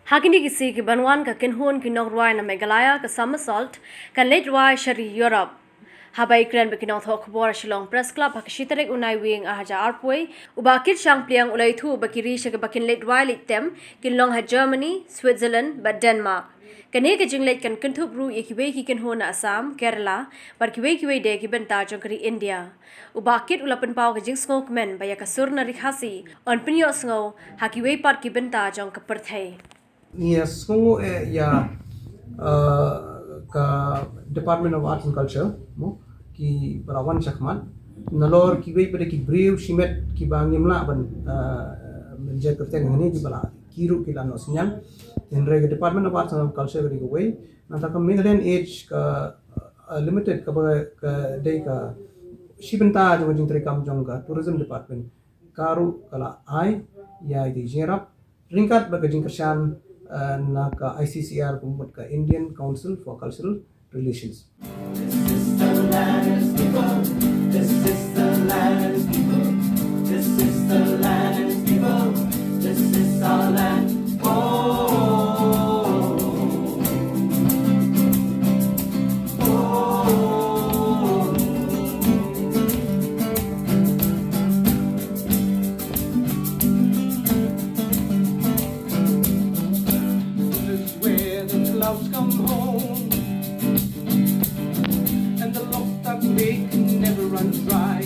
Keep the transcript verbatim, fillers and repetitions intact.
Ha kine ki sngi ki ban wan, ka kynhun ki nongrwai na Meghalaya, ka Somersault, kan leit rwai sha ri Europe. Haba ïakren bad ki nongthoh khubor ha Shillong Press Club ha ka shi tarik u Naiwieng ar hajar arphew, u Bah Kit Shangpliang u la ïathuh ba ki ri sha kiba kin leit rwai leit tem kin long ha Germany, Switzerland bad Denmark. Kane ka jingleit kan kynthup ruh ïa kiwei ki kynhun na Assam, Kerala bad kiwei kiwei de ki bynta jong ka ri India. U Bah Kit u la pynpaw ka jingsngewkmen ba ïa ka sur na ri Khasi yn pynïohsngew ha kiwei pat ki bynta jong ka pyrthei. Ngi ïa sngewnguh eh ïa, uh, ka Department of Arts and Culture, mo, kiba la wan shakhmat. Nalor kiwei pat de ki briew shimet kiba ngim lah ban, uh, mynjur kyrteng hangne, kiba la, ki ruh ki la noh synñiang. Hynrei ka Department of Arts and Culture ka dei kawei. Nangta ka Meghalayan Age, ka, uh, Limited, kaba ka dei ka shi bynta jong ka jingtreikam jong ka Tourism Department, ka ruh ka la ai ïa i jingïarap ryngkat bad ka jingkyrshan, uh, na ka I C C R, ka mut ka Indian Council for Cultural Relations. This is the land, people. This is the land, people. This is the land, people. This is our land. Oh. This is where the clouds come home, and the lost duck lake never runs dry.